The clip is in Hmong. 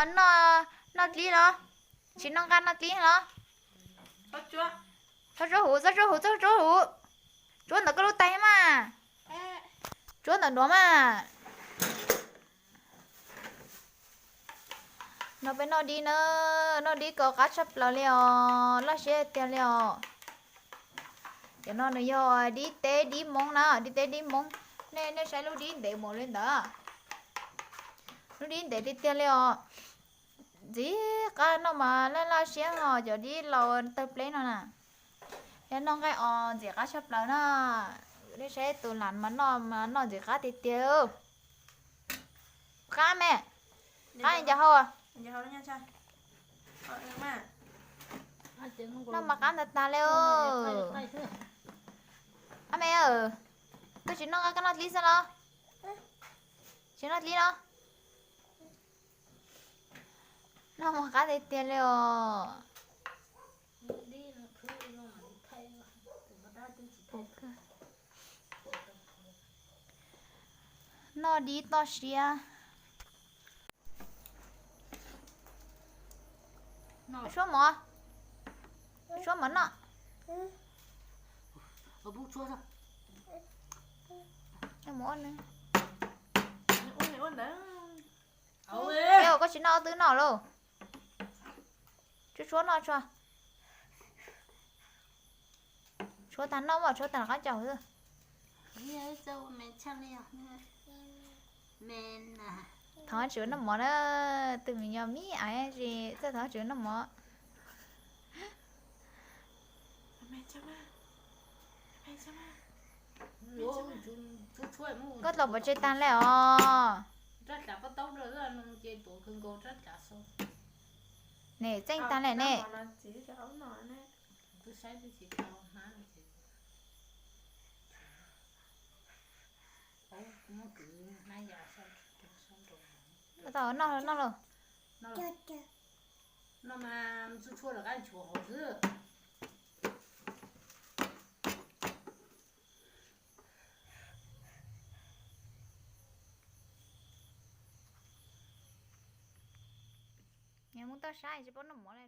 Noj, noj dlib los? Tsis noj nqaij noj dlib los? Txhob tsuab huv, txhob tsuab huv, txhob tsuab huv. Tsuab ntawm koj lub tais mas. Tsuab ntawm duav mas. No peb noj dib na, noj dib kho qab tshaj plaws li os, loj siab tiag li os. Cov no nws yog dib teb dib Hmoob na, dib teb dib Hmoob. Nej, nej saib lub dib ntev npaum li ntawd. Lub dib ntev tiag tiag li os. Ntxim qab noj mas laj laj siab os, cov dib laus tawg pleb no na. Yog noj nqaij os ntxim qab tshaj plaws na. Nej saib tus las mas noj mas noj ntxim qab tiag tiag. Qab me, qab ncas hau. Noj mas qab ntag tag li. Ab me, koj tsis noj nqaij koj noj dlib xwb los? Tsis noj dlib los? Noj mas qab tiag tiag li os. Noj dib toj siab. Suab mov, suab mov noj. Koj tsis noj ob twb noj lauj. Tshuav, tshuav noj, tshuav, tshuav tag noj mas tshuav tag qab caum xwb. Thov tsis noj mov na, tus me nyuam mib ais tsis txawj thov tsis noj mov. Koj tau pov tseg tag lawm os. Ne, txeej tag lawm ne. Tau noj, noj lauj. No mas tsuj tshuaj rov qab nchuav hauv xwb. Mus toj sab tsis paub noj mov li.